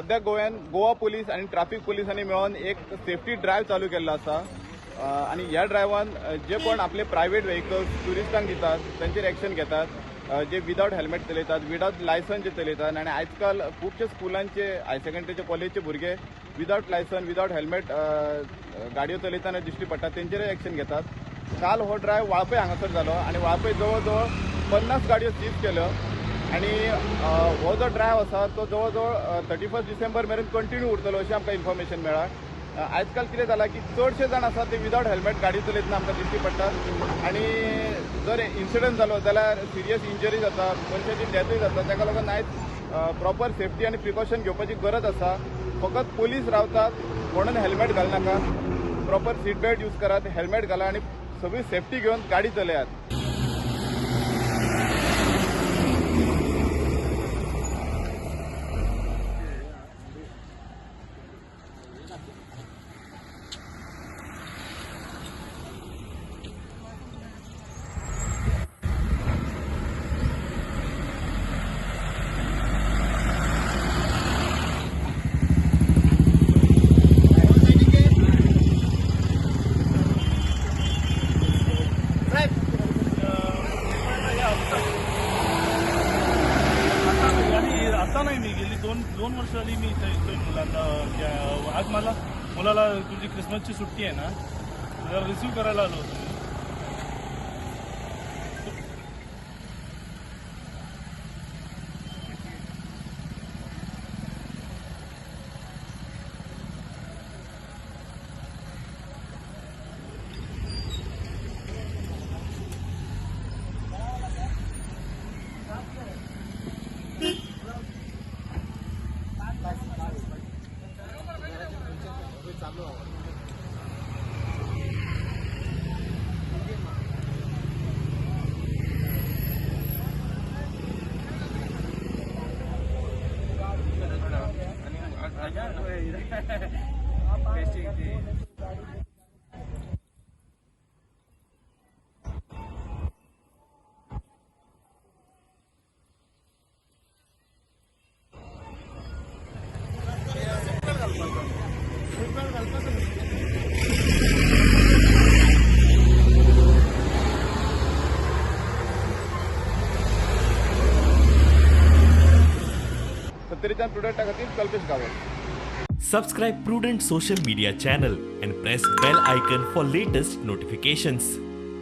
सध्या गोव्यान गोवा पोलीस आनी ट्राफिक पोलिसांनी मेळून एक सेफ्टी ड्रायव्ह चालू केल्लो आसा आनी ह्या ड्रायव्हान जे कोण आपले प्रायव्हेट व्हेकल्स ट्युरिस्टांक दितात तांचेर एक्शन घेतात, जे विदाउट हेल्मेट चलयतात, विदाउट लायसन्स जे चलयतात. आनी आजकाल खुबशे स्कुलांचे, हायर सेकंडरीचे, कॉलेजचे भुरगे विदाउट लायसन, विदाउट हेल्मेट गाडयो चलयतना दिश्टी पडटात, तेंचेरय एक्शन घेतात. काल हो ड्रायव्ह वाळपय हांगासर जालो आनी वाळपय जवळ जवळ 50 गाडयो सीज केल्यो आनी हो जो ड्रायव्ह आसा तो जवळ जवळ 31 डिसेंबर मेरेन कंटिन्यू उरतलो अशें आमकां इन्फॉर्मेशन मेळ्ळां. आजकाल कितें जालां की चडशे जाण आसा ते विदाउट हेल्मेट गाडी चलयतना आमकां दिश्टी पडटात आनी जर इन्सिडंट जालो जाल्यार सिरियस इंजरी जाता, मनशाची डेथूय जाता. ताका लागून आयज प्रॉपर सेफ्टी आनी प्रिकॉशन घेवपाची गरज आसा. फकत पोलीस रावतात म्हणून हेल्मेट घालनाका, प्रॉपर सीट बेल्ट यूज करात, हेल्मेट घाला आनी सगळी सेफ्टी घेवन गाडी चलयात. आता नाही, मी गेली दोन वर्ष झाली मी इथे येतोय मुलांना. आज मला मुलाला तुझी क्रिसमसची सुट्टी आहे ना, जरा रिसीव्ह करायला आलो होतो. सत्तरीच्यान प्रुडंटा खातीर Kalpesh Gawas. Subscribe Prudent social media channel and press bell icon for latest notifications.